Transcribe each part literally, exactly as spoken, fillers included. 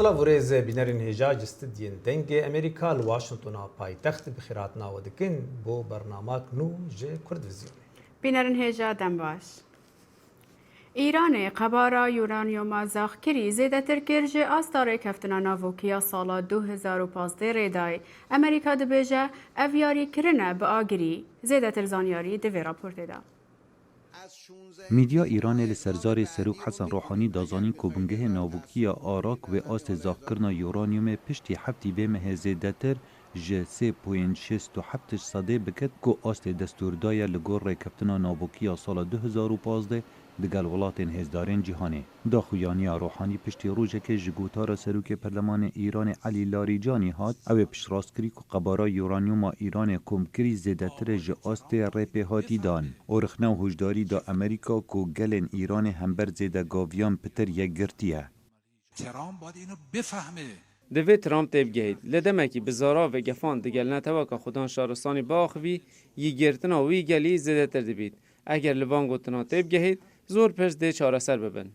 Silav û rêz bînerên hêja ji studiyên Dengê Amerîka li Washingtona paytext bi xêrhatina we dikin bo bernamak nû ji Kurdvizyonê. Bînerên hêja dem baş. Îranê qebara uranyuma zaxkirî zêdetir kir ji asta rêkeftina navokî ya sala du hezar û pazdeh rê dayê. Amerîka dibêje, ev yarî kirine bi agirî. Zêdetir zanyarî di vê raportê de. Mîdya Îranê li ser zarê Serok Hesen Rohanî da zanîn ku bingehê navokî ya Arak wê astê zaxkirina uranyumê piştî heftî vê mehê zêdetir ji sê point şêst û heft sedê biket ku astê destûrdaye li gor rêkeftina navokî ya sala du hezar û pazdeh digel welatên hêzdarên cîhanê. Daxuyaniya Rohanî piştî rojekê ji gotara Serokê Perlemanê Îranê Elî Larîcanî hat, ew ê piştrast kirî ku qebara uranyuma Îranê komkirî zêdetir e ji astê rê pê hatî dan û rixne û hişdarî da Amerîka ku gelên Îranê hember zêdegaviyan pitir yekgirtî ye. Tehran باید اینو بفهمه. Divê Trump têbigehît. Li demekî bi zaravê gefan digel neteweka xwedan şaristanî biaxivî, yî girtina wî gelî zêdetir dibît. Eger li van gotina têbigehît, zor pirs dê çareser bibin.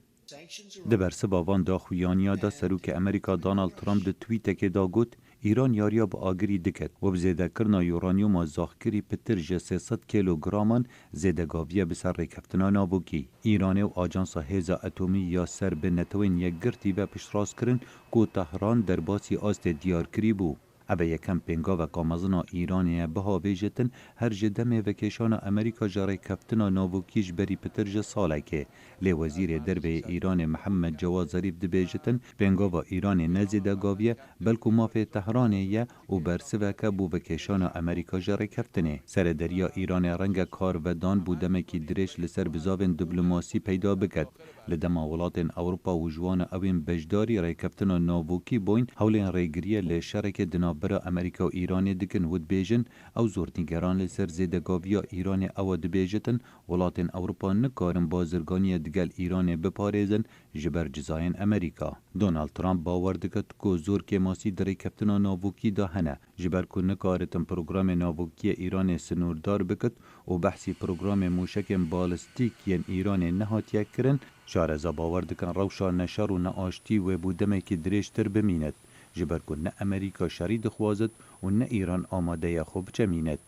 Di bersiva van daxuyaniya de Serokê Amerîka Donald Trump di twîtekê de got, Îran yariya bi agirî diket û bi zêdekirina uranyuma zaxkirî pitir ji sê sed kîlograman zêdegaviye bi ser rêkeftina navokî. Îranê û Ajansa Hêza Etomî ya ser bi Netewên Yekgirtî ve piştrast kirin ku Tehran derbasî astê diyar kirî bû. Ev e yekem pêngaveka mezin a Îranê ye biha vê jêtin her ji demê vekêşana Amerîka ji rêkeftina navokî ji berî pitir ji salekê. Lê Wezîrê Derve yê Îranê Mihemed Cewad Zarîf dibêjitin, pêngava Îranê ne zêdegaviye, belku mafê Tehranê ye û bersiveke bo vekêşana Amerîka ji rêkeftinê. Serederiya Îranê renge karvedan bo demekî dirêj li ser bizavên diplomasî peyda biket. Li dema welatên Ewropa û ji wan ewên beşdarî rêkeftina navokî bûyn, hewlên rêgiriyê li şerekê di navbera Amerîka û Îranê dikin û dibêjin, ew zor nîgeran li ser zêdegaviya Îranê ew e dibêjitin, welatên Ewropa nikarin bazirganiyê digel Îranê biparêzin ji ber cizayên Amerîka. Donald Trump bawer dikit ku zor kêmasî di rêkeftina navokî de hene, ji ber ku nikaritin programê navokî yê Îranê sinûrdar bikit û behsî programê mûşekên balistîk yên Îranê nehatiye kirin, şareza bawer dikin rewşa neşer û neaştî wê bo demekî dirêjtir bimînit, ji ber ku ne Amerîka şerî dixwazit û ne Îran amade ye xwe biçemînit.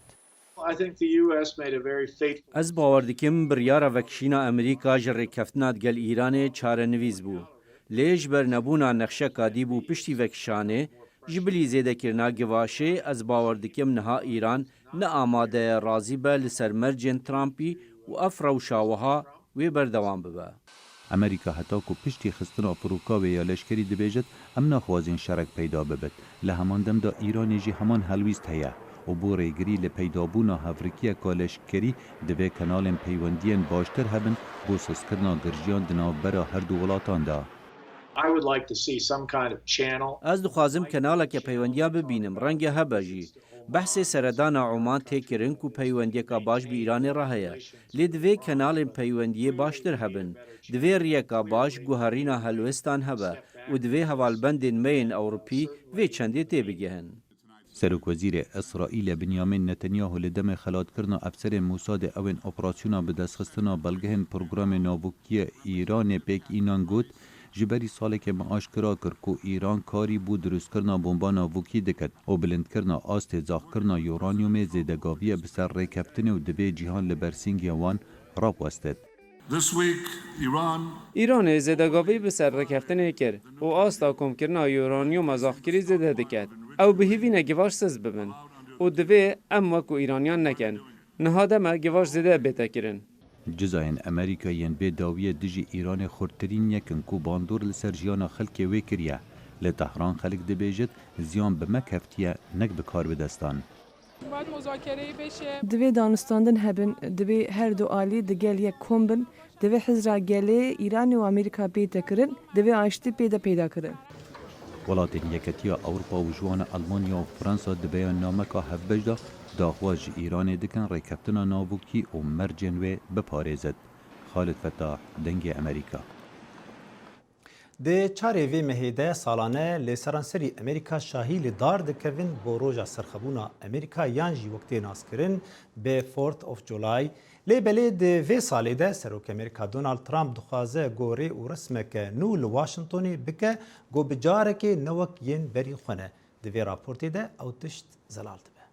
I think the U S made a very fateful Ez bawer dikim biryara vekişîna Amerîka ji rêkeftina digel Îranê çarenivîs bû. Lê ji ber nebûna nexşeka dî bû piştî vekişanê, ji bilî zêdekirina givaşê, ez bawer dikim niha Îran ne amade ye razî be li ser mercên Trumpî û ev rewşa wiha wê berdewam bibe. Amerîka heta ku piştî xistina firoka wê ya leşkerî dibêjit, em naxwazin şerek peyda bibit. Li heman dem de Îranê jî heman helwîst heye û bo rêgirî li peydabûna hevrikiyeka leşkerî divê kanalên peywendiyên baştir hebin bo sizkirina girjiyan di navbera her du welatan de. I would like to see some kind of channel. Ez dixwazim kanaleke peywendiya bibînim, renge hebe jî. Behsê seredana Oman tê kirin ku peywendiyeka baş bi Îranê re heye. Lê divê kanalên peywendiyê baştir hebin. Divê riyeka baş guherîna helwestan hebe û divê hevalbendên me yên Ewropî vê çendê têbigehin. Serokwezîrê Îsraîlê Binyamin Netanyahu li demê xelatkirina efserên Mosadê ewên operasyona bidestxistina belgehên programê navokî yê Îranê pêk înan got, Ji berî salekê me aşkera kir ku Îran karî bo dirustkirina bomba navokî dikit û bilindkirina astê zaxkirina uranyumê zêdegaviye bi ser rêkeftinê û divê cîhan li ber sîngê wan rawestit. This week, Iran Îranê zêdegavî bi ser rêkeftinê kir û asta komkirina uranyuma zaxkirî zêde diket. Ew bi hêvî ne givaş siz bibin û divê em wek ku Îraniyan nekin. Niha dem e givaş zêde bête kirin. Cizayên Amerîka yên vê dawiyê dijî Îranê xurttirîn yekin ku bandor li ser jiyana xelkê wê kiriye. Li Tehran xelk dibêjit, ziyan bi me keftiye, nek bi karbidestan. Divê danûstandin hebin, divê her du alî digel yek kom bin, divê hizra gelê Îranê û Amerîka bête kirin, divê aştî pê de peyda kirin. Welatên Yeketiya Ewropa û ji wan Almanya û Fransa di beyannameka hevbeş de daxwaz ji Îranê dikin rêkeftina navokî û mercên wê biparêzit. Xalid Fetah, Dengê Amerîka. Di çarê vê mehê de salane li seranserî Amerîka şahî li dar dikevin bo roja serxebûna Amerîka yan jî wek tê naskirin bi Fourth of July. Lê belê di vê salê de Serok Amerîka Donald Trump dixwaze ku rê û resmeke nû li Washingtonê bike ku bi carekê ne wek yên berî xwe ne. Di vê raportê de ew tişt zelal dibe.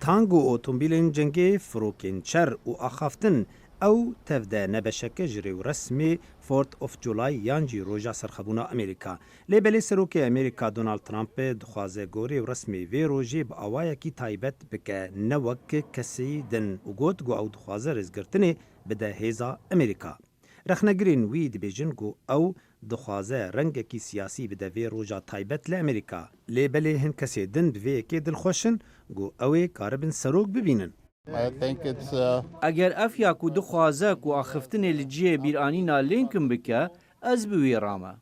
Tank û otomobîlên cengê, firokên şer û axaftin, ew tev de ne beşeke ji rê û resmê Fourth of July yan jî Roja Serxebûna Amerîka. Lê belê Serokê Amerîka Donald Trump dixwaze ku rê û resmê vê rojê bi awayekî taybet bike, ne wek kesî din û got ku ew dixwaze rêzgirtinê bide hêza Amerîka. Rexnegirên wî dibêjin ku ew dixwaze rengekî siyasî bide vê roja taybet li Amerîka. Lê belê hin kesê din bi vê yekê dilxweş in ku ew ê karibin serok bibînin. I think it's, uh, Eger ev ya ku dixwaze ku axiftinê li cihê bîranîna Lincoln bike, ez bi wî rame.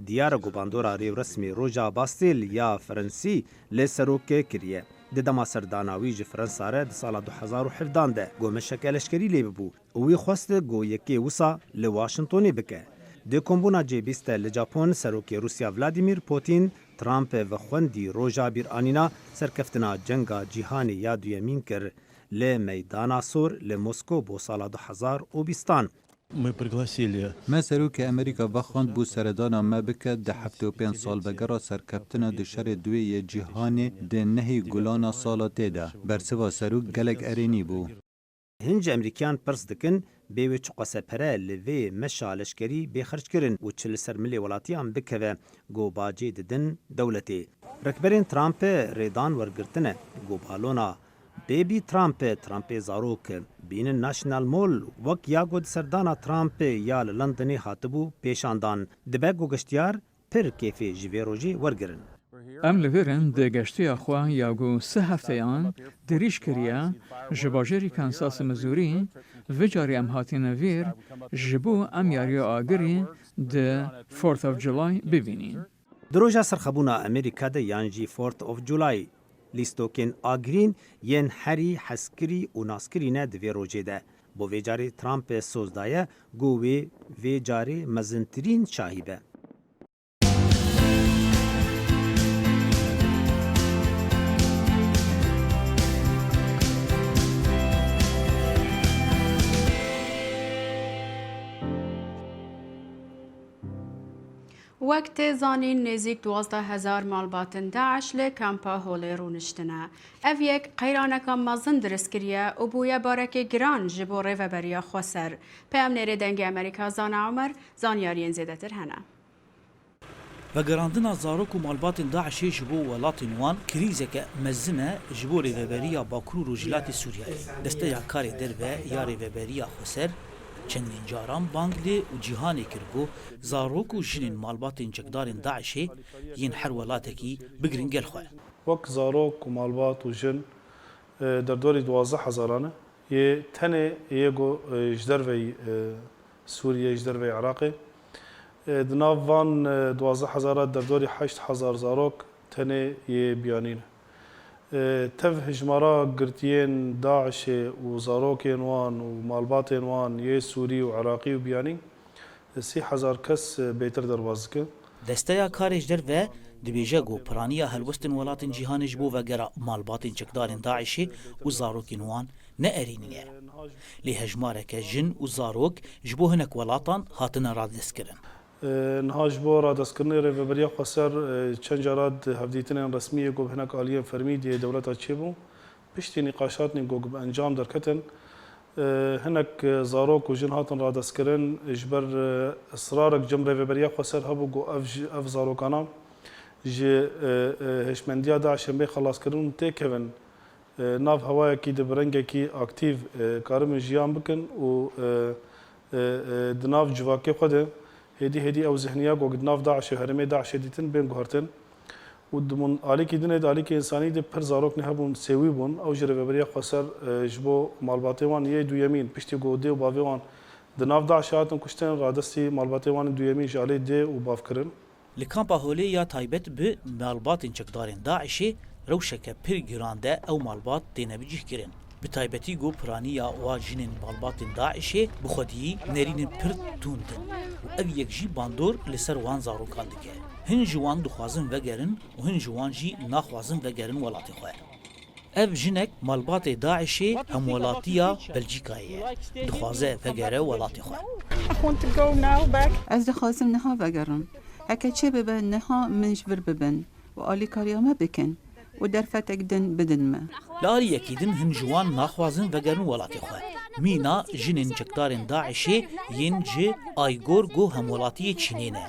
Diyar e ku bandora rêwresmê Roja Bastîl ya Fransî li serokê kiriye. Di dema serdana wî ji Fransa re di sala du hezar û hevdan de ku meşeke leşkerî lê bibû û wî xwest ku yekê wisa li Washingtonê bike. Di kombûna G bîst de li Japon, serokê Rûsya Vladimir Putin, Trump vexwendî roja bîranîna serkeftina Cenga Cîhanê ya Duyemîn kir li Meydana Sor li Moskow bo sala du hezar û bîstan. Мы пригласили. Me serokê Amerîka vexwend bû seredana me bike di heftê û pênc salvegera serkeftina di şerê duyê yê cîhanê di nehê gulana sala tê de. Bersiva serok gelek erênî bû. Hin ji Amerîkiyan pirs dikin, bê wê çiqase pere li vê meşa leşkerî bê xerckirin û çi li ser milê welatiyan bikeve, ku bacê didin dewletê. Rikberên Trump rêdan wergirtine, ku balona Baby Trump, Trumpê zarok, bînin National Mall, wek ya ku di serdana Trump ya li Londonê hatibû pêşandan. Dibe ku geştiyar pir kêfê ji vê rojê wergirin. Em li vir in di geştiya xwe ya ku sih hefteyan dirîj kiriye ji bajêrî Kansas Missouri, vê carê em hatine vir ji bo em yariya agirî di Fourth of July bibînîn. Di roja serxebûna Amerîka de yan jî Fourth of July, lîstokên agirîn yên herî hezkirî û naskirî ne di vê rojê de. Bo vê carê Trump soz daye ku wê vê carê mezintirîn şahî be. Wek tê zanîn, nêzîk duwazdeh hezar malbatên DAIŞ li kampa Holê rûniştine. Ev yek qeyraneka mezin dirist kiriye û bûye barekê giran ji bo Rêveberiya Xweser. Peyamnêrê Dengê Amerîka Zana Omer zanyariyên zêdetir hene. Vegerandina zarok û malbatên DAIŞê ji bo welatên wan krîzeke mezin e ji bo rêveberiya Bakur û Rojhilatê Sûriyeyê. Desteya Karê Derve ya Rêveberiya Xweser çendîn caran bang lê û cîhanê kir ku zarok û jinên malbatên çekdarên DAIŞê yên her welatekî bigrin gel xwe. Wek zarok û malbat û jin, e, derdorî duwazdeh hezaran e. Yê tenê yê ku, e, ji derveyî, e, Sûriyê, ji derveyî Iraqê. E, di nav van, e, duwazdeh hezara derdorî heşt hezar zarok tenê yê biyanî ne. E, tev hijmara girtiyên DAIŞê û zarokên wan û malbatên wan yê Sûrî û Iraqî û biyanî, sî hezar kes bêtir derbas dike. Desteya Karê ji Derve dibêje ku piraniya helwestên welatên cîhanê ji bo vegera malbatên çekdarên DAIŞê û zarokên wan ne erênî ye. Lê hejmareke jin û zarok ji bo hinek welatan hatine radestkirin. Niha ji bo radestkirinê Rêveberiya Xweser çend cara di hevdîtinên resmî yê ku bi hinek aliyên fermî di yê dewleta çêbû, piştî nîqaşatnên ku bi encam derketin, e, hinek, e, zarok û jin hatin radestkirin, ji ber, e, israrek cem Rêveberiya Xweser hebû ku ev ji, ev zarokana ji, e, e, hişmendiya DAIŞê bê xelaskirin û têkevin, e, nav hewayekî di bi rengekî aktîv, e, karibin jiyan bikin û, e, e, e, di nav civakê xwe de hêdî hêdî ew zihniya ku di nav DAIŞê, herêmê DAIŞê dîtin, bên guhertin. Û di mun alîkî din ê, di alîkî însanî de pir zarok ne hebûn, sêwî bûn. Ew ji Rêveberiya Xweser, e, ji bo malbatê wan yê duyemîn, piştî ku dê û bavê wan di nav DAIŞê hatin kuştin, radestî malbatê wan ê duyemîn ji alî dê û bav kirin. Li kampa Holê ya taybet bi malbatên çekdarên DAIŞê rewşeke pir giran de ew malbat têne bicihkirin. Bi taybetî ku piraniya wa jinên malbatên DAIŞê bi xwediyî nerînên pir tund in û ev yek jî bandor li ser wan zarokan dike. Hin ji wan dixwazin vegerin û hin ji wan jî naxwazin vegerin welatê xwe. Ev jinek malbatê DAIŞê hemwelatiya Belcîkayê ye. Dixwaze vegere welatê xwe. I want to go now back. Ez dixwazim niha vegerim. Heke çê bibe niha min ji vir bibin û alîkariya me bikin û derfetek din bidin me. Li alî yekî din hin ji wan naxwazin vegerin welatê xwe. Mîna jinên çekdarên DAIŞê yên ji Aygor go hemwelatiyê Çînê ne.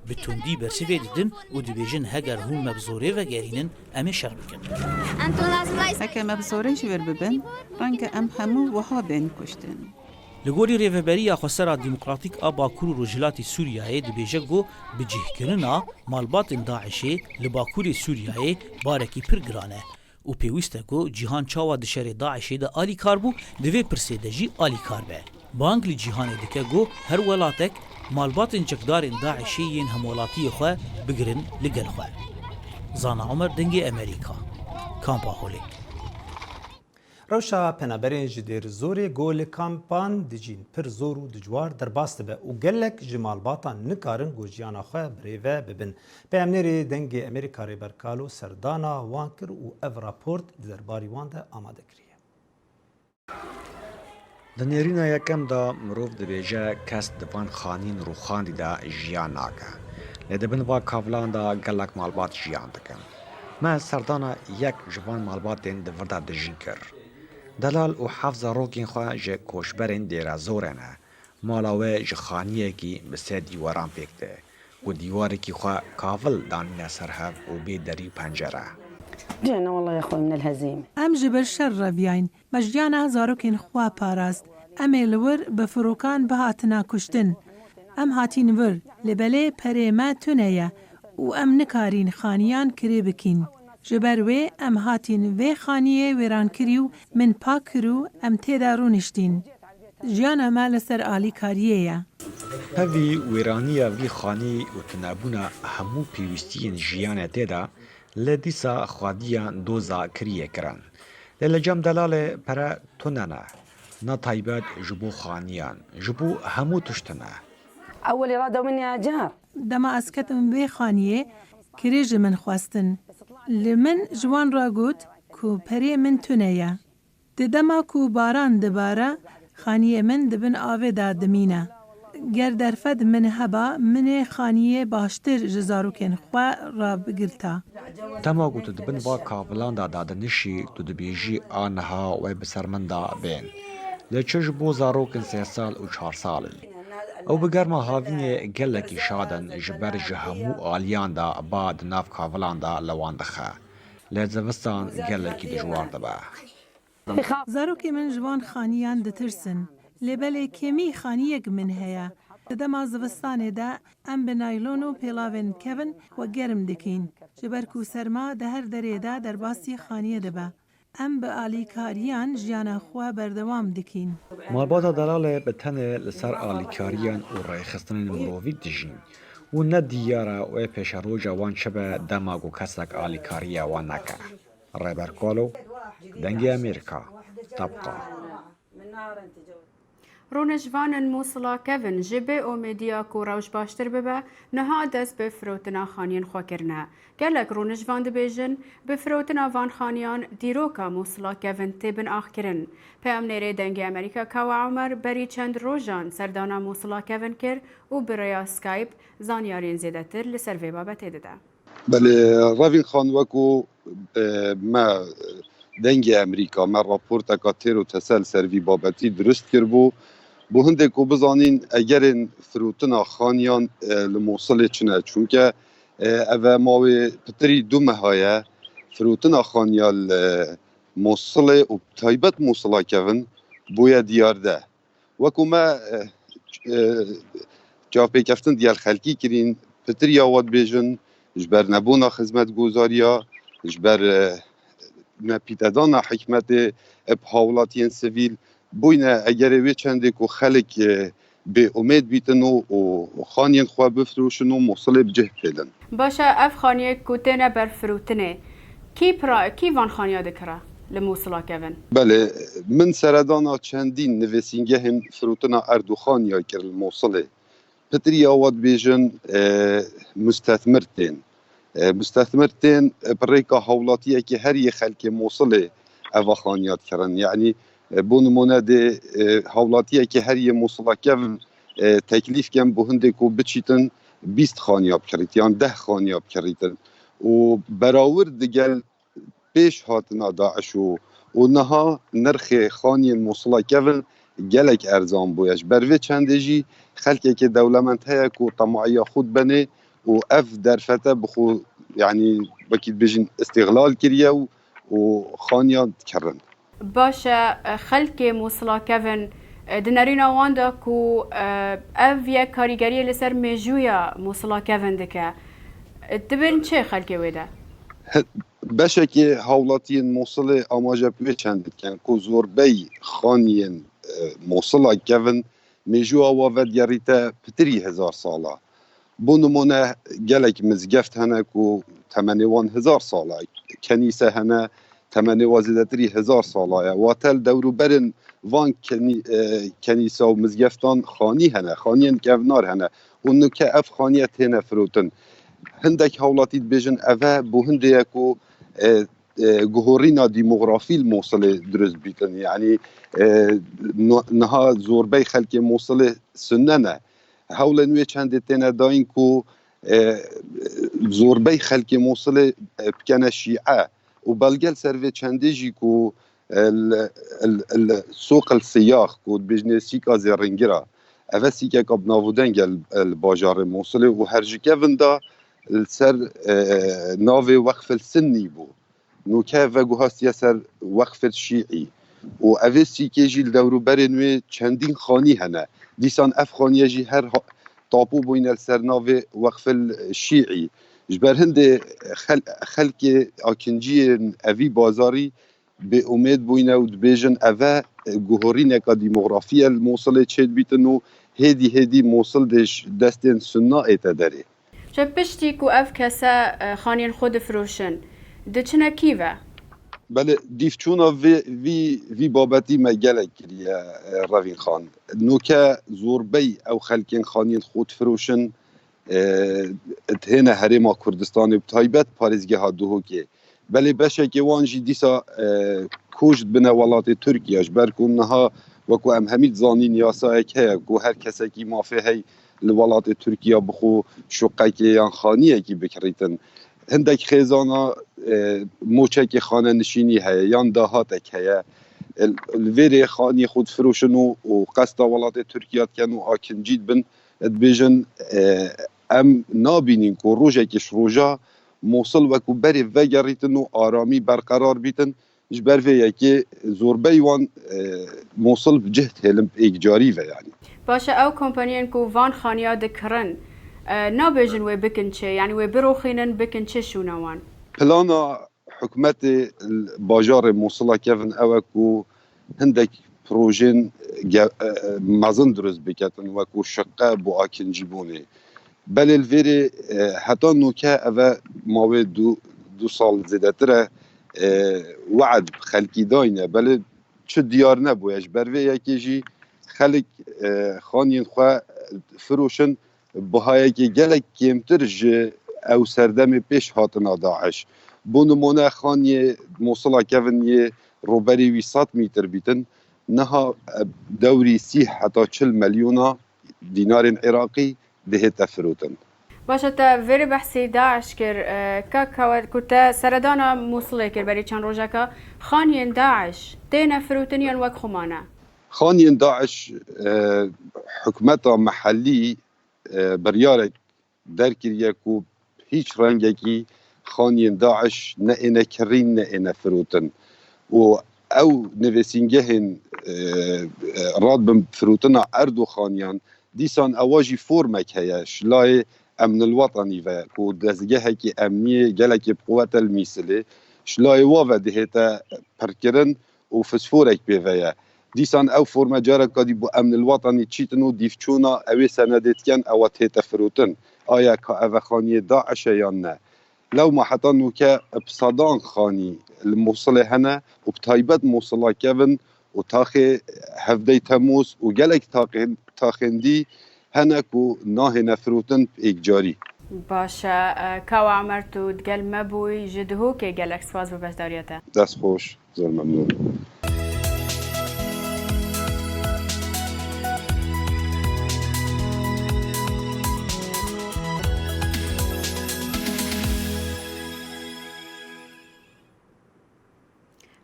Bi tundî bersivê didin û dibêjin heger hûn me bi zorê vegerînin, em ê şer bikin. Heke me bi zorê ji vir bibin, renge em hemû wiha bên kuştin. Li gorî Rêveberiya Xwesera Demokratîk a Bakur û Rojhilatî Sûriyeyê dibêje ku bicihkirina malbatên DAIŞê li Bakurê Sûriyeyê barekî pir giran e û pêwîst e ku cîhan çawa di şerê DAIŞê de alîkar bû, di vê pirsê de jî alîkar be. Bang li cîhanê dike ku her welatek malbatên çekdarên DAIŞê yên hemwelatiyê xwe bigirin li gel xwe. Zana Omer, Dengê Emerîka, Kampa Holê. Rewşa penaberên ji Dêrizorê ku li kampan dijîn pir zor û dijwar derbas dibe û gelek ji malbatan nikarin ku jiyana xwe birêve bibin. Peyamnêrê Dengê Emerîka Rêber Kalo serdana wan kir û ev raport di derbarî wan de amade kiriye. Di nêrîna yekem de mirov dibêje kes di van xaniyên rûxandî de jiyan nake. Lê di bin van kavilan de gelek malbat jiyan dikin. Me serdana yek ji van malbatên di vir de dijîn kir. Delal û heft zarokên xwe ji koçberên Dêrezorê ne. Mala wê ji xaniyekî bi sê dîwaran pêk tê û dîwarekî xwe kavil danîne ser hev û bê derî û pencere. جئنا والله يا أخوي من الهزيمة. Em ji ber şer reviyayîn. Me jiyana zarokên xwe parast. Em ê li wir bi firokan bihatina kuştin. Em hatîn vir, lê belê perê me tune ye û em nikarîn xaniyan kirê bikîn. Ji ber wê em hatîn vê xaniyê wêrankirî û min pak kir û em tê de rûniştîn. Jiyana me li ser alîkariyê ye. Pevî wêraniya vî xanî û tunebûna hemû pêwîstiyên jiyanê tê de, lê dîsa xwediyan doza kiriyê kirin. Lê li cem delalê pere tune ne. Ne taybet ji bo xaniyan, ji bo hemû tişt tune. أول إرادة مني أجار. Dema ez ketim vê xaniyê, kirê ji min xwestin. Li min ji wan re got ku perê min tune ye. Di dema ku baran dibare, xaniyê min di bin avê de dimîne. Ger derfet min heba, min ê xaniyê baştir ji zarokên xwe re bigirta. Dema ku tu di bin va kavilan de dadinişî, tu dibêjî, a niha wê bi ser min de bên. Lê çi ji bo zarokên sê sal û çar salî? Ew bi germa havînê gelekî şad in, ji ber ji hemû aliyan de ba di nav kavilan de li wan dixe. Lê zivistan gelekî dijwar dibe. Zarokê min ji van xaniyan ditirsin. Lê belê kêmî xaniyek min heye. Di dema zivistanê de em bi naylon û pêlavên kevin xwe germ dikîn. Ji ber ku serma di her derê de derbasî xaniyê dibe. Em bi alîkariyan jiyana xwe berdewam dikîn. Malbata Delalê bi tenê li ser alîkariyan û rêxistinên mirovî dijîn û ne diyar e wê pêşeroja wan çi be dema ku kesek alîkariya wan neke. Rêber Kalo, Dengê Amerîka, Tebqa. Rûnişvanên Mûsila kevin ji bê umêdiya ku rewş baştir bibe, niha dest bi firotina xaniyên xwe kirine. Gelek rûnişvan dibêjin, bi firotina van xaniyan dîroka Mûsila kevin tê binaxkirin. Peyamnêrê Dengê Amerîka Kawa Omer berî çend rojan serdana Mûsila kevin kir û bi rêya Skype zanyariyên zêdetir li ser vê babetê dide. Belê, Revîn Xan, wekû, e, me, Dengê Emerîka, me raporteka têr û tese li ser vî babetî dirust kiribû. Bo hindê ku bizanîn egerên firotina xaniyan, e, li Mosilê çi ne? Çunke, e, ev e mawê pitirî du meha ye. Firotina xaniya li Mosilê û taybet Mosila kevin bûye diyar de. Wekû me, eh, eh, çavpêkeftin digel xelkî kirîn, pitir ya we dibêjin, ji ber nebûna xizmetgozariya, ji ber, eh, nepîtedana hikmetê, eh, bi hawlatiyên sivîl bûyne, egerê wê çendê ku xelk, eh, bêumêd bîtin û, û xaniyên xwe bifroşin û Mosilê bi cih bihêlin. Baş e, ev xaniyek ku têne ber firotinê, kî pira, kî van xaniya dikire? li Mûsila kevin? Belê, min seredana çendîn nivîsîngehên firotina erd û xaniya kir li Mûsilê. Pitirî awa dibêjin, e, mustethmir tên. E, mustethmir tên, e, bi rêka hawlatiyekê her yê xelkê Mûsilê eva xaniya dikirin. Yanî, e, bo nimûne dê, e, hawlatiyekê her yê Mûsila kevin, e, teklîf ken bo hindê ku biçîtin bîst xaniya bikirît, yan deh xaniya bikirîtin. Û berawir digel pêş hatina DAIŞ û, û niha nirxê xaniyên Mûsila kevin gelek erzan bûye. Ji ber vê çendê jî xelkekê dewlemend heye ku temaiya xwe dibenê û ev derfete bi xwe, yanî wekî dibêjin, îstîxlal kiriye û, û xaniya dikirin. Baş e, xelkê Mûsila kevin, e, di nerîna wan de ku, e, ev yek karîgeriyê li ser mêjûya Mûsila kevin dike. E, dibên çi xelkê wê de? Beşekê hawlatiyên Mûsilê amaje bi wê çendê dikin ku zorbey xaniyên, e, Mûsila kevin mêjûya wa vedigerîte pitirî hezar sala. Bo nimûne, gelek mizgeft hene ku temenê wan hezar sala, kenîse hene temenê wa zêdetirî hezar sala ye. Wate li dewrûberên van kenî-, e, kenîse û mizgeftan xanî hene, xaniyên kevnar hene û nuke ev xaniye têne firotin. Hindek hawlatî dibêjin ev e bo hindê ye ku, e, e, guhorîna dîmografî li Mûsilê dirust bîtin. Yanî, e, no-, niha zorbey xelkê Mûsilê sunne ne. Hewlên wê çendê têne dayîn ku, e, zorbey xelkê Mûsilê, e, bikene şîe û belge li ser vê çendê jî ku, e, li, li, li Sûq el Siyax ku dibêjinê Sîka Zêrîngira, ev e sîkeka bi nav û deng e li, li bajarê Mûsilê û her ji kevin de li ser, e, navê Weqf el Sinnî bû. Nûke veguhastiye ser Weqf el Şîî û evê sîkê jî li dewrûberên wê çendîn xanî hene. Dîsan ev xaniye jî her ha-, tapo bûyne li ser navê Weqf el Şîî. Ji ber hindê xel-, xelkê akinciyên evî bazarî bêumêd bûyne û dibêjin ev e guhorîneka dîmografî ye li Mûsilê çêdibîtin û hêdî hêdî Mûsil dê ji destên Sunna ête derê. Ji piştî ku ev kese, e, xaniyên xwe difiroşin, diçine kî ve? Belê, dîvçûna vê, vî, vî babetî me gelek kiriye, e, Revîn Xan. Nûke zorbey ew xelkên xaniyên xwe difiroşin, e, dihêne Herêma Kurdistanê, bi taybet parêzgeha Duhokê. Belê beşekê wan jî dîsa, e, koç dibine welatê Tirkiye, ji ber ku niha, wekû em hemî dizanîn, yasayek heye ku her kesekî mafê hey li welatê Tirkiye bi xwe şuqekê yan xaniyekî bikirîtin. Hindek xêzana, e, moçekê xanenişînî heye yan dahatek heye. E, li vêrê xaniyê xwe difiroşin û, û qesta welatê Tirkiye dikin û akincî dibin, dibêjin, e, em nabînin ku rojekê ji roja Mûsil wekû berê vegerîtin û aramî berqerar bîtin. Ji ber vê yekê zorbey wan, e, Mûsil bi cih dihêlin, bi êkcarî ve yanî. Baş e, ew kompaniyên ku van xaniya dikirin, e, nabêjin wê bikin çi? Yanî wê biroxînin, bikin çi şûna wan? Plana hikûmetê li bajarê Mûsila kevin ew e ku hindek projên ge-, e, e, mezin dirust biketin, wekû şiqe bo akincîbûnê. Belê li vêrê, e, heta nûke ev e mawê du, du sal zêdetir e, e, we'd bi xelkî dayne. Belê çi diyar nebûye. Ji ber vê yekê jî xelk, e, xaniyên xwe firoşin bihayekê gelek kêmtir ji ew serdemê pêş hatina DAIŞ. Bo nimûne, xaniyê Mûsila kevin yê rûberê wî sed mîtir bîtin, niha, e, dewrî sî heta çil milyona dînarên Iraqî dihête firotin. Baş e, te vêrê behsî DAIŞ kir, e, kak Hewet, ku te seredana Mûsilê kir berî çend rojeka, xaniyên DAIŞ têne firotin yan wek xwe mane? Xaniyên DAIŞ, e, hikûmeta mehellî, e, biryarek derkiriye ku hîç rengekî xaniyên DAIŞ ne êne kirîn, ne êne firotin. Û ew nivîsîngehên, e, e, radbin firotina erd û xaniyan, dîsan ewa jî formek heye, şilayê Emnil Wetanî ve, ku dezgehekî emniyê gelekî bi quwet e li Mîsilê, şilayê wa ve dihête pirkirin û fosforek pê ve ye. Dîsan ew forme careka dî bo Emnil Wetanî çîtin û dîvçûna ewê senedê dikin, ewa tête firotin. Aya ka ev e xaniyê DAIŞ e yan ne? Lewma heta nûke bi sedan xanî li Mûsilê hene û bi taybet Mûsila kevin û taxê hevdeyê Temûz û gelek taxên, taxên dî hene ku nahêne firotin bi êkcarî. Baş e, e, Kawa Emer, tu digel me bûyî, ji Dihokê gelek spas bo beşdariya te. Dest xweş, zor memnûn.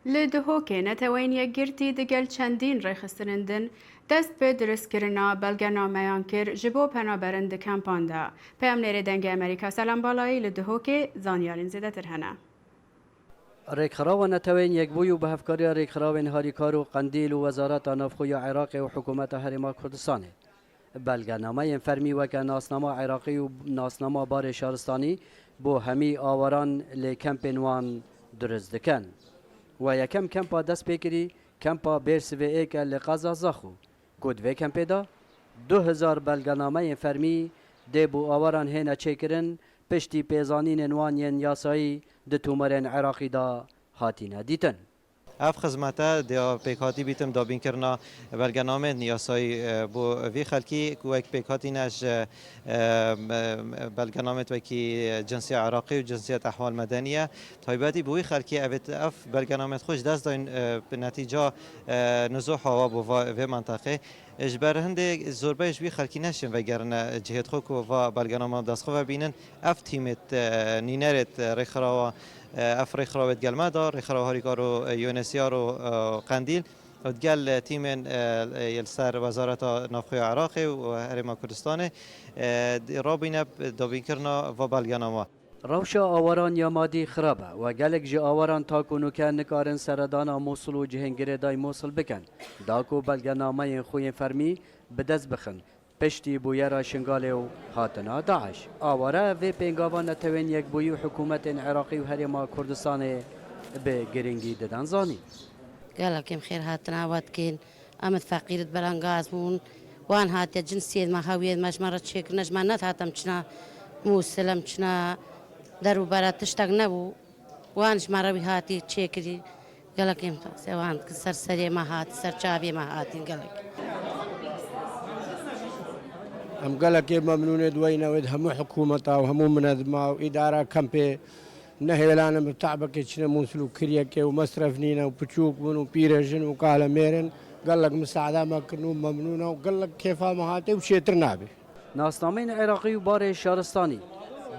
Li Dihokê Neteweyên Yekgirtî digel çendîn rêxistinên din dest bi dirustkirina belgenameyan kir ji bo penaberin di kempan de. Peyamnêrê Dengê Amerîka Selam Balayî li Dihokê zanyarên zêdetir hene. Rêkxirawa Neteweyên Yekbûyî û bi hevkariya rêkxirawên Harîkar û Qendîl û Wezareta Navxwe ya Iraqê û Hikûmeta Herêma Kurdistanê belgenameyên fermî weke nasnama Iraqî û nasnama barê şaristanî bo hemî awaran lê kempên wan dirust dikin. We yekem kempa dest pê kirî, kempa Bêrsivê Êk e li qeza Zaxo, ku di vê kempê de du hezar belgenameyên fermî dê bo awaran hêne çêkirin, piştî pêzanînên wan yên yasayî di tûmerên Iraqî de hatîne dîtin. Ev xizmete diya pêkhatî bîtim dabînkirina belgenamên yasayî, e, bo vî xelkî ku wek pêkhatî ne ji, e, e, belgenamên wekî cinsiya Iraqî û cinsiyet ehwal medeniye. Taybetî bo wî xelkî evê ev belgenamên xwe ji dest dayîn, e, bi netîca, e, nizo hawa bo va-, vê menteqê. Ji ber hindê zorbey ji wî xelkî neşin vegerine cihêt xwe ku va belgenama dest xwe ve bînin. Ev tîmêt, e, nînerêt, e, rêxirawa, e, ev rêxirawêt gelme da, rêxiraw Harîkar û, e, Yûnesiyar û, e, Qendîl û digel, e, tîmên, e, e, li ser Wezareta Navxwe ya Iraqê û Herêma Kurdistanê, e, di-, rabîne dabînkirina va belgenama. Rewşa awaran ya madî xirab e we gelek ji awaran ta ku nûke nikarin seredana Mûsil û cihên girêdayî Mûsil bikin, da ku belgenameyên xwe yên fermî bi dest bixin, piştî bûyera Şingalê û hatina DAIŞ. Aware vê pêngava Netewên Yekbûyî û hikûmetên Iraqî û Herêma Kurdistanê bi girîngî didin zanîn. Gelek em xêr hatina we dikin. Em id feqîr id belengaz bûn. Wan hatiye cinsiyê me, hewiyê me ji me re çêkirine, ji me nehate em çina Mûsil, em çina derûbere tiştek nebû. Wan ji me re wî hatî çêkirî. Gelek em xase wan dikin, ser serê me hatî, ser çavê me hatî gelek. Em gelekê memnûn ê di weyne wê di hemû hikûmeta û hemû minezma û îdara kempê nehêlan in bi te'bekê çine Mûsil û kiryekê û mesref nîne û piçûk bin û pîrejin û kalemêr in. Gelek misaada me kirin û memnûn e û gelek kêfa me hatê û çêtir nabe. Nasnameyên Iraqî û barê şaristanî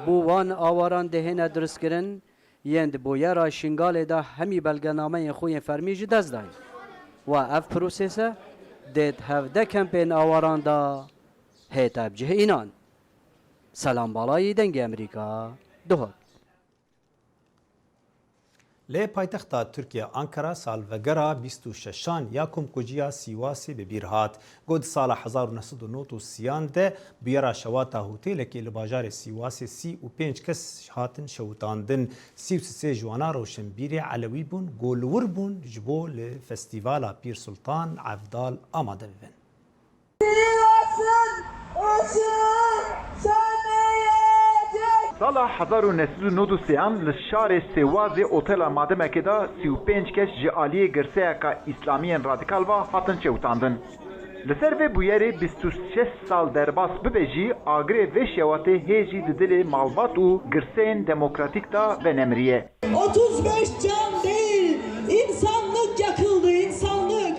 bo wan awaran dihêne dirustkirin, yên di bûyera Şingalê de hemî belgenameyên xwe yên fermî ji dest dayîn. Wa ev prosese dê di hevdeh kempên awaran de hête bi cih înan. Selam Balayî, Dengê Amerîka, Duhok. Lê paytexta Tirkiye Ankara salvegera bîst û şeşan ya komkujiya Sîwasê bi bîr hat. Got, di sala hezar û neh sed û nod û sêyan de bûyera şewata hotêlekê li bajarê Sîwasê sî û pênc kes hatin şewitandin. Sî û sê ji wana rewşenbîrê Elewî bûn, ku li wir bûn ji bo li Festîvala Pîr Sultan Evdal amade bibin. Sîwas'ın ışığı sönmeyecek. Sala hezar û neh sed û nod û sêyan li şarê Sêwazê otela Madimekê de sî û pênc kes ji aliyê girseyeka îslamiyên radîkal ve hatin şewitandin. Li ser vê bûyerê bîst û şeş sal derbas bibe jî, agirê vê şewatê hê jî di dilê malbat û girseyên demokratîk de venemiriye. Otuz beş can değil, insanlık yakıldı, insanlık.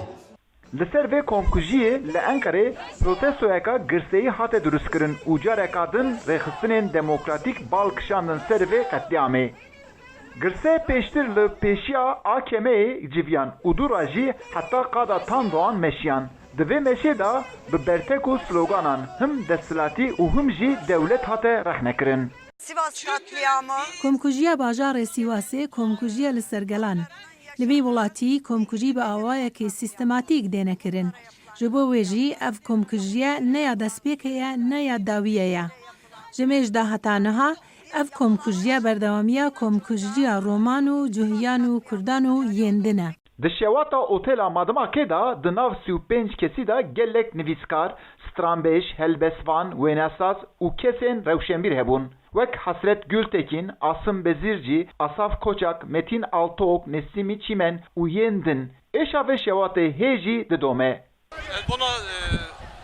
Li ser vê komkujiyê li Enqerê protestoyeka girseyî hate dirustkirin û careka din rêxistinên demokratîk bal kişandin ser vê qetlîamê. Girse pêştir li pêşiya A K M'yê civiyan û dû re jî heta qada Tandoğan meşiyan. Di vê meşê de bi bertek û sloganan him desthilatî û him jî dewlet hate rexnekirin. Sivas katliamı. Komkujiya bajarê Sîwasê komkujiya li ser gelan. Li vî welatî komkujî bi awayekî sîstematîk dêne kirin. Ji bo wê jî ev komkujiye ne ya destpêkê ye, ne ya dawiye ye. Ji mêj de heta niha ev komkujiye berdewamiya komkujiya Roman û Cuhiyan û Kurdan û yên din e. Di şewata otela Madimakê de di nav sî û pênc kesî de gelek nivîskar, stranbêj, helbestvan, wênesaz û kesên rewşenbîr hebûn. Wek Hesret Gultekin, Asim Bezirci, Asaf Koçak, Metin Altok, Nesimi Çimen û yên din, êşa vê şewatê hê jî didome. Ez bona, e,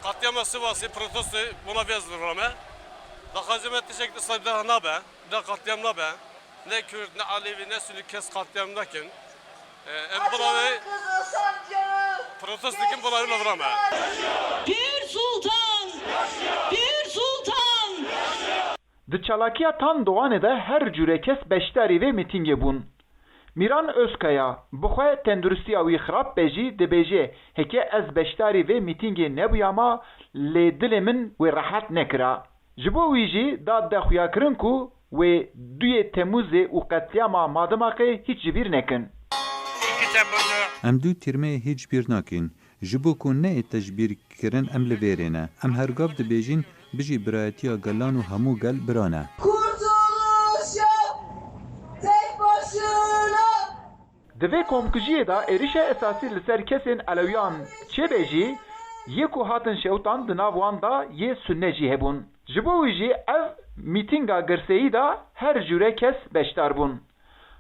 katliama Sivasê protesto bona vê ez virame. Daxwazê me tiştek dîsa bir daha nabe, bir daha katliam nabe. Ne Kürt, ne Alevi, ne Sunni kes katliam nakin. E, em bona vê protesto dikin, bona vê virame. Pir Sultan! Pir Sultan! Di çalakiya Tan Doğanê de her cûre kes beşdarî vê mîtingê bûn. Mîran Özkaya, bi xwe tenduristiya wî xirab be jî dibêje, heke ez beşdarî vê mîtingê nebûyama, lê dilê min wê rehet nekira. Ji bo wî jî da de xuyakirin ku wê duyê Temûzê û qetliyama Madimakê hîç ji bîr nekin. Em du tîrmeyê hîç ji bîr nakin. Ji bo ku neyê tejbîrkirin em li vêrê ne. Em her gav dibêjin, bijî birayetiya gelan û hemû gel bira ne. Kurtuluş yok tek başına. Di vê komkujiyê de êrişa esasî li ser kesên Elewiyan çêbe jî, yê ku hatin şewtan di nav wan de yê Sunne jî hebûn. Ji bo wî jî ev mîtînga girseyî de her cûre kes beşdar bûn.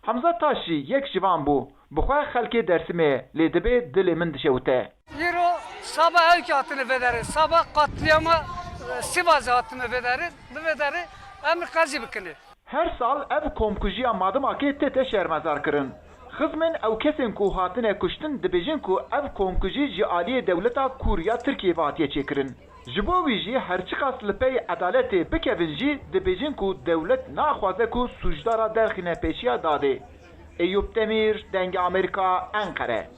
Hamza Taş jî yek ji van bû. Bi xwe xelkê Dersimê ye, lê dibê dilê min dişewite. Îro saba ew ki hatine vê derê, saba qatliyama, e, Sivasê hatine vê derê, li vê derê em qezî bikinê. Her sal ev komkujiya Madimakê tête şermezarkirin. Xizmên ew kesên ku hatine kuştin dibêjin ku ev komkujî ji aliyê dewleta kûr ya Tirkiyê ve hatiye çêkirin. Ji bo wî jî her çiqas li pey edaletê bikevin jî dibêjin ku dewlet naxwaze ku sûcdara derxîne pêşiya dadê. Eyûp Demîr, Dengê Amerîka, Enqere.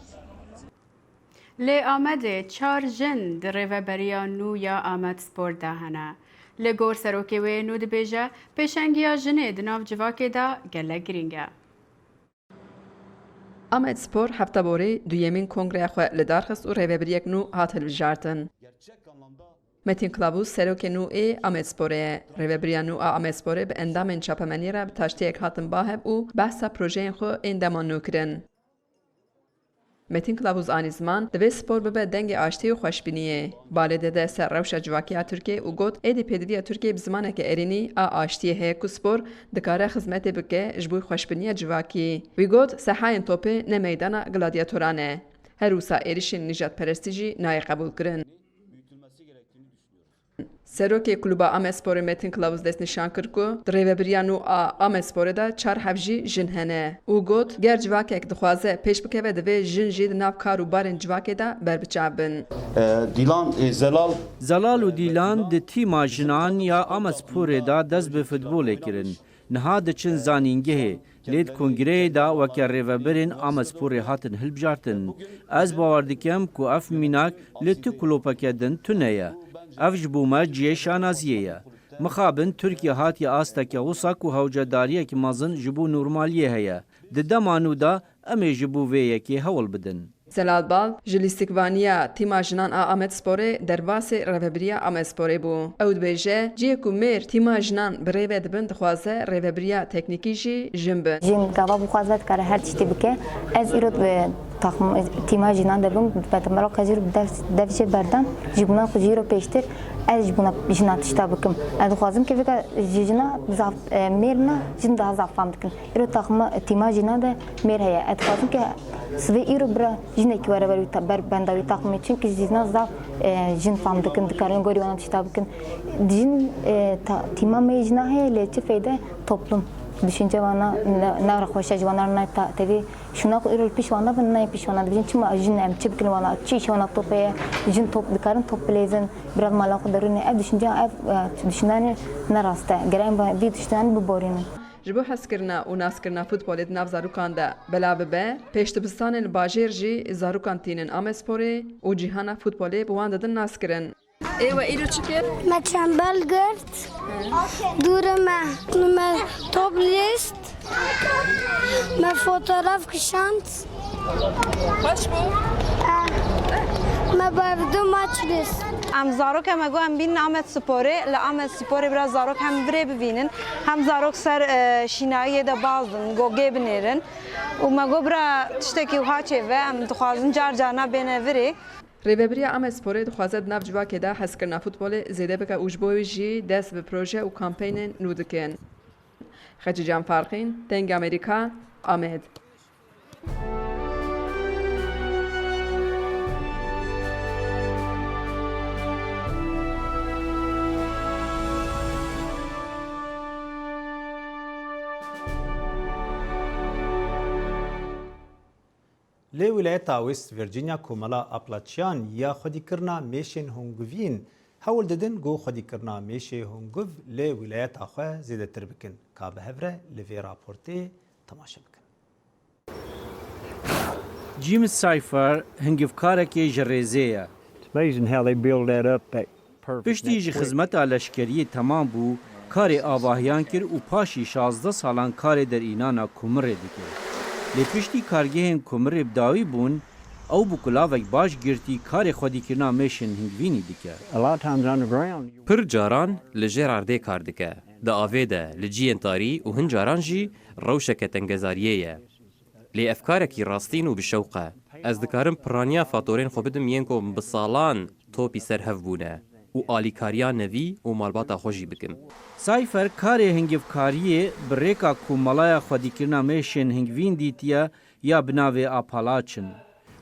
Li Amedê çar jin di rêveberiya nû ya Amedspor de hene. Li gor serokê wê nû dibêje, pêşengiya jinê di nav civakê de gelek girîng e. Amedspor hefta borî duyemîn kongreya xwe li dar xist û rêvebiriyek nû hat hilbijartin. Metin Kılavuz serokê nû ê Amedsporê ye. Rêvebiriya nû a Amedsporê bi endamên çapemeniyê re bi taştiyek hatin ba hev û behsa projeyên xwe ên dema nû kirin. Metin Kılavuz anî ziman, divê spor bibe dengê aştiyê û xweşbîniyê. Balê dide ser rewşa civakî ya Tirkiyê û got, êdî pêdiviya Tirkiyê bi zimaneke erênî a aştiyê heye ku spor dikare xizmetê bike ji bo xweşbîniya civakî. Wî got, sehayên topê ne meydana gladyatoran e. Her wisa êrişên nîjadperestî jî nayê qebûlkirin. Serokê Klûba Amedsporê Metin Kılavuz destnîşan kir ku di rêvebiriya nû a Amedsporê de çar heb jî jin hene û got, ger civakek dixwaze pêş bikeve, divê jin jî di nav kar û barên civakê de berbiçav bin. E, Dîlan, e, Zelal. Zelal û Dîlan di tîma jinan ya Amedsporê de dest bi futbolê kirin. Niha diçin zanîngehê, lê di kongreyê de weke rêvebirên Amedsporê hatin hilbijartin. Ez bawer dikim ku ev mînak li tu kulopeke din tune ye. Ev ji bo me cihê şanaziyê ye. Mixabin Tirkiye hatiye asteke wisa ku hewcedariyek mezin ji bo normaliyê heye. Di dema nû de em ê ji bo vê yekê hewl bidin. Zelal Bal ji lîstikvaniya tîma jinan a Amedsporê derbasê rêvebiriya Amedsporê bû. Ew dibêje, cihê ku mêr tîma jinan bi rê ve dibin, dixwaze rêvebiriya teknîkî jî jin bin. Jin gava bixwaze dikare her tiştî bike. Ez îro, e, taxm-, tîma jinan de bim, betemelo qezîr dev, dev jê berdam. Ji bona ku jî îro pêştir ez ji bona jina tişta bikim. Ez dixwazim ke vêka ji jina zaf, e, mêr na, jin daha zaf fam dikin. Îro taxma, tîma jinan de mêr heye. Ez dixwazim ke sibê îro bira jinekî were ber wî ta-, ber benda wî taxmê. Çimkî jî jinan zaf, e, jin fam dikin, dikarin gorî wana tişta bikin. Jin, e, ta-, tîma me yê jinan heye, lê çi feyde toplum. Düşünce wana ne, ne xweş e, ji wana re nayê ta-, tevî şûna ku îro li pîş wana bin, nayê pîş wana dibêjin, çima jin em çi bikin wana, çi îşê wana top heye, jin top dikarin top bileyzin, bira mala xwe derûnê. Ev düşünce, ev, e, düşünanê ne rast e. Gere em vî düşünanê biborînin. Ji bo hezkirina û naskirina futbolê di nav zarokan de belav bibe, pêşdibistanên li bajêr jî zarokan tînin Amedsporê û cîhana futbolê bi wan didin naskirin. Ê we îro çi kir? Me çembel girt. Dûrê me, me top lîst. Me fotoğraf kişand. Xweş bû. Eh, me berdû maç lîst. Em zarok e, me got em bînin Amedsporê. Li Amedsporê bira zarok hem virê bivînin, hem zarok ser, e, şînayiyê de baz bin, gogê binêrin. Û me got bira tiştekî wiha çêve, em dixwazin car carna bêne virê. Rêvebiriya Amedsporê dixwaze di nav civakê de hezkirina futbolê zêde bike û ji bo wê jî dest bi proje û kampeynên nû dikin. Xecîcan Farqîn, Dengê Amerîka, Amed. Li wîlayeta West Virginia Komela Appalachian ya xwedîkirina mêşên hungivîn hewl didin ku xwedîkirina mêşê hungiv li wîlayeta xwe zêdetir bikin. Ka bi hev re li vê raportê temaşe bikin. Jim Cypher hingivkarekê ji rêzê ye. It's amazing how they build that up that perfect. Piştî ji xizmeta leşkeriyê temam bû, karê avahiyan kir û paşî şazdeh salan karê derînana kumirê dike. Lê piştî kargehên kumirê bi dawî bûn, ew bi kulavek baş girtî karê xwedîkirina mêşên hingvînî dike. A lot of times underground. Pir caran li jêr erdê kar dike. Di avê de, li ciyên tarî û hin caran jî rewşeke tengezariyê ye. Lê ev karekî rastîn û bi şewq e. Ez dikarim piraniya fatorên xwe bidim yên ku bi salan topî ser hev bûne û alîkariya nevî û malbata xwe jî bikim. Cypher karê hingivkariyê bi rêka Komelaya Xwedîkirina Mêşên Hingvîn dîtiye ya bi navê Appalachian.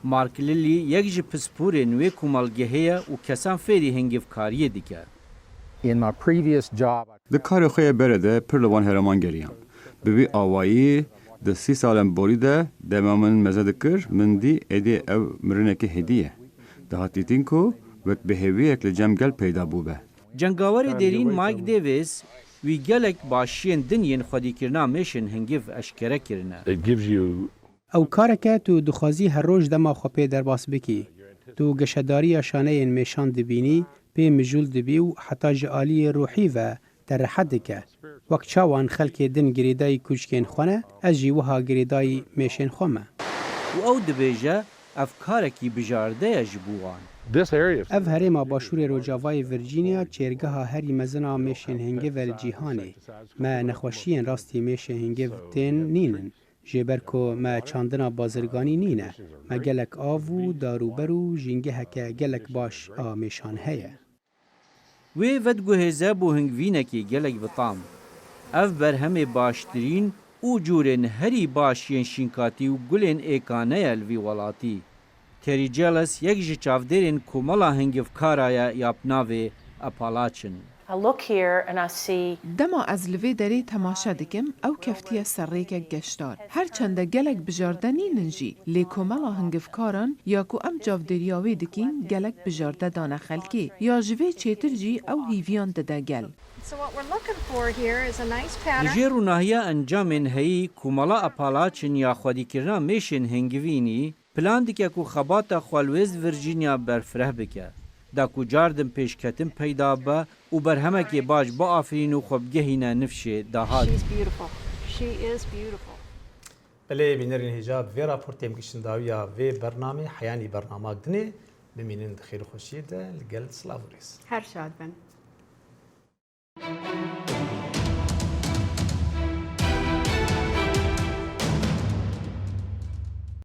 Mark Lilly yek ji pisporên wê komelgehê ye û kesan fêrî hingivkariyê dike. In my previous job, I Di karê xwe yê berê de pir li van herêman geriyam. Bi vî awayî di sî salên borî de dema min meze dikir, min dî êdî ew mirinekî hêdî ye. Dihat dîtin ku wek bêhêviyek li cem gel peyda bûbe. Cengawerê dêrîn Mike Davis wî gelek başiyên din yên xwedîkirina mêşên hingiv eşkere kirine. It gives you Ew karek e tu dixwazî her roj dema xwe pê derbas bikî. Tu geşedariya şaneyên mêşan dibînî, pê mijûl dibî û heta ji aliyê ruhî ve te rehet dike. Wek çawan xelkê din girêdayî kûçkên xwe ne, ez jî wiha girêdayî mêşên xwe me. Û ew dibêje, ev karekî bijarde ye ji bo wan. This area is Ev herêma Başûrê Rojavayê Virginia çêrgeha herî mezin a mêşên hingiv e li cîhanê. Me nexweşiyên rastî mêşê hingiv tên nînin. Jêber ku me çandina bazirganî nîne, me gelek av û dar û ber û jîngeheke gelek baş a mêşan heye. Wê vediguhêze bo hingvînekê gelek bi tam. Ev berhemê baştirîn û cûrên herî baş yên şînkatî û gulên êkane ye li vî welatî. Terry Jealous yek ji çavdêrên Komela Hingivkara ye ya bi navê Appalachian. I look here and I see Dema ez li vê derê temaşe dikim, ew keftiye ser rêkek geşdar. Her çende gelek bijarde nînin jî, lê Komela Hingivkaran ya ku em çavdêriya wê dikin, gelek bijarde dane xelkê. Ya ji vê çêtir jî ew hîviyan dide gel. So what we're looking for here is a nice Li pattern. jêr rûnahiya encamên heyî Komela Appalachian ya xwedîkirina mêşên hingivînî, plan dike ku xebata xwe li West Virginia berfireh bike, da ku cardin pêşketin peyda bibe û berhemekê baş biafirîn û xwe bigehîne nifşê dahat. She's beautiful. She is beautiful. Belê bînerên hêja, bi vê raportê em gihiştin dawiya vê bernamê. Heyanî bernamak dinê, bimînin di xêr û xweşiyê de, li gel silav û rêz. Her şad bin.